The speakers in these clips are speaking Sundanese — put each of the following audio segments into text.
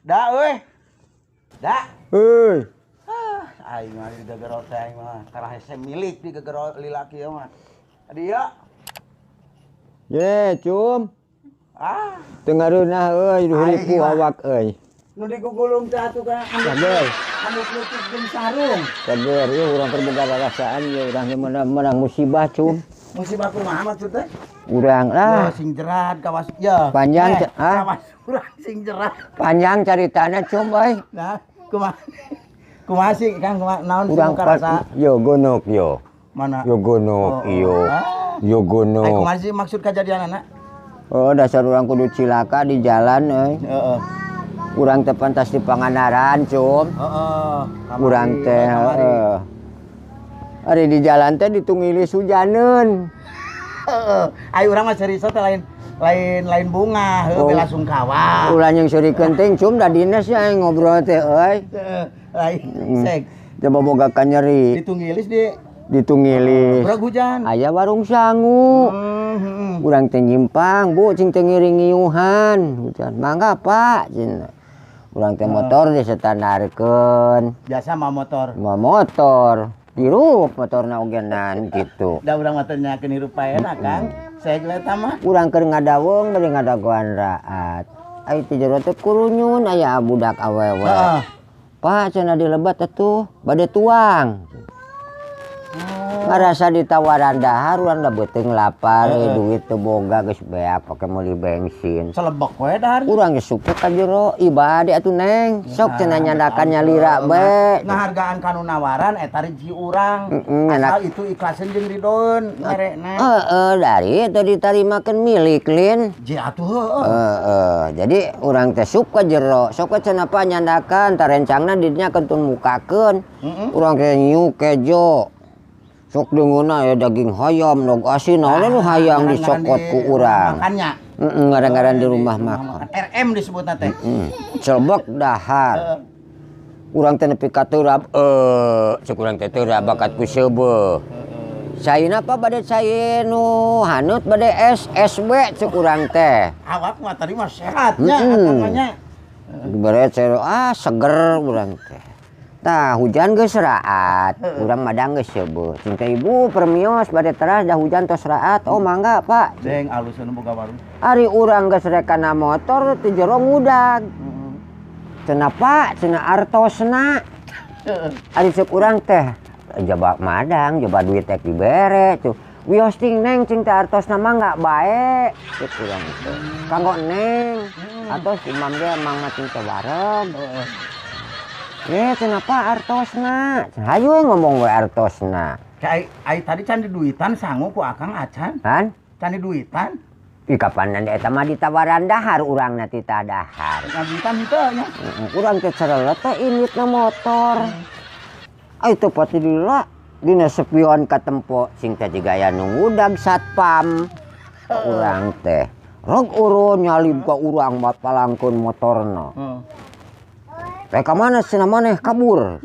Da euy. Da. Heuy. Ah, aing mah di gegero teh aing mah kalah hese milik di gegero lilaki ieu mah. Adi ya. Ye, cum. Ah, Teu ngareunah euy, huripu Aing mah. Awak euy. Nu digugulung teh atuh ka Sager, anu leutik jeung sarung. Sager ieu urang keur boga rarasaan ieu urang teh menang musibah, cum. Musibah kumaha maksud teh? Urang Ya, lah. Sing jerat kawas ya. Panjang, Eh, ah? kawas urang sing jerat. Panjang caritana, cum, euy. Nah, kumaha? Kumaha sih, Kang? Kumaha naon sih Urang nu karasa? Yo gonok yo. Mana? Yo gonok Oh, iyo. ah. Yo Ai gonok. kumaha sih maksud kejadian anak? Oh, dasar urang kudu cilaka di jalan euy. Heeh. Urang teh pantas di Pangandaran, cum. Heeh. Kamari, Urang teh kamari. Heeh. Ari di jalan teh ditunggilis hujaneun. Heeh. Ai urang mah serius teh lain lain lain bunga, heuh Oh. bela sungkawa. Ulah yang seurikeun teh, cum, da dinas ya aing ngobrol teh euy. Heeh, lain sek. Coba boga kanyeri. Ditunggilis di Ditunggilis. Brog hujan. Aya warung sangu. Urang teh nyimpang, Bu, cing teh ngiring ngiuhan. Hujan. Mangga, Pak, cenah. Urang teh motor disetandarkeun. Biasa mah motor. Mawa motor. Dirup motorna ogenan gitu. Da urang mah teu nyakeun hirup paena, Kang. Sek we eta mah. Urang keur ngadaweung bari ngadagoan raat. Ai ti jero teh kurunyun aya budak awewe. Pak, cenah dilebat atuh, bade tuang. Ngarasa ditawaran dahar, urang da beuteung lapar, duit teu boga geus beak pake meuli bensin. Celebek we dahar. Urang geus suka ka jero, ibade atuh, Neng. Sok cenah nyandakan nyalira be. Ngahargaan kanu nawaran eta rezeki urang. Enak. Asal itu ikhlaseun jeung ridoeun merena. Heeh, dari teu ditarimakeun milik lin. Je atuh heueuh. Heeh, jadi urang teh sup ka jero, sok we cenah pa nyandakan, tarencangna di dinya kentun mukakeun. Urang teh nyiuk kejo. Sok deungeunna aya daging hayam, nog asin, naon nu hayang Ngaran-ngaran dicokot di ku urang. Makannya. Heeh, ngaran-ngaran di rumah makan. RM disebutna teh. Heeh. Celebek dahar. Urang teh nepi ka teurab, cek urang teh teurab bakat ku seubeuh. Caina apa bade cai nu haneut bade es, es we cek urang teh. Awak mah tadi mah sehatnya Heeh. mah nya. Dibere cai ah seger urang teh. Tah hujan geus raat, urang madang geus seubeuh. Cing teh ibu permios bade teras dah hujan tos raat. Oh mangga, Pak. Deng alus nu boga warung. Ari urang geus rek kana motor ti jero ngudag. Cenah Pak, cenah artosna. Ari cek urang teh jaba madang, jaba duit teh dibere tuh. Wios ting Neng, cing teh artosna mah nggak bae cek urang teh. Kanggo Neng. Atos imam ge emang mah cing teh wareg. Eh, cenah Pak artosna. Hayu ngomong we artosna. Kayak ai tadi can diduitan sangu ku Akang acan. Kan? Can diduitan. Ih kapan nanti eta mah ditawaran dahar urang na tita dahar. Ngaduitan henteu nya. Heeh, urang teh cerelet teh inditna motor. Ah itu pati lila dina spion katempo sing teh jiga aya nu ngudag satpam. Urang teh rog urun nyalib ka urang palangkeun motorna. Heeh. Rek ka mana cenah maneh kabur.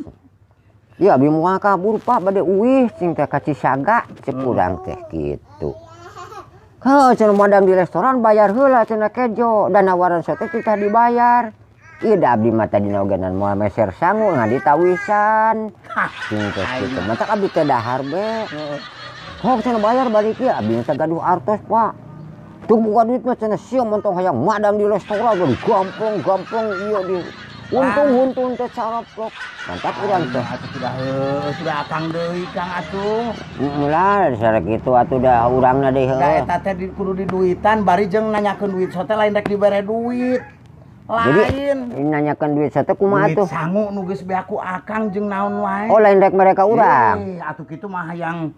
Ya abi moal kabur, Pak, bade uih cing teh ka Cisaga cek urang teh kitu. Heuh cenah madam di restoran bayar heula cenah kejo dan nawaran sote titah dibayar. Ih da abdi mah tadina ogenan moal meser sangu ngan ditawisan. Cing teh kitu. Matak abdi teh dahar be. Hok cenah bayar balik ieu abdi teh gaduh artos, Pak. Tuh buka duit mah cenah sia montong hayang madam di restoran ge gampong-gampong ieu di untung-untung teh caraplok. Mantap urang teh. Atuh sudah heuh, sudah akang deui Kang atuh. Heeh lah, dasar kitu atuh dah urangna deui Da heuh. eta teh kudu diduitan bari jeung nanyakeun duit sote lain rek dibere duit. Jadi Lain. nanyakeun duit sote kumaha Duit atuh? sangu nu geus beak ku Akang jeung naon wae. Oh lain rek mereka urang. Ih, atuh kitu mah hayang.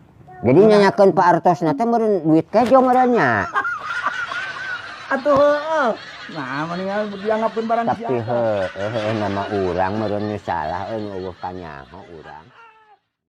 Jadi nanyakeun Pak artosna teh meureun duit kejo meureun nya. Atuh heueuh. Nah, mendingan dianggapkeun barang Tapi siapa. heueuh nama urang meureun nu salah euy nu eueuh kanyaho urang.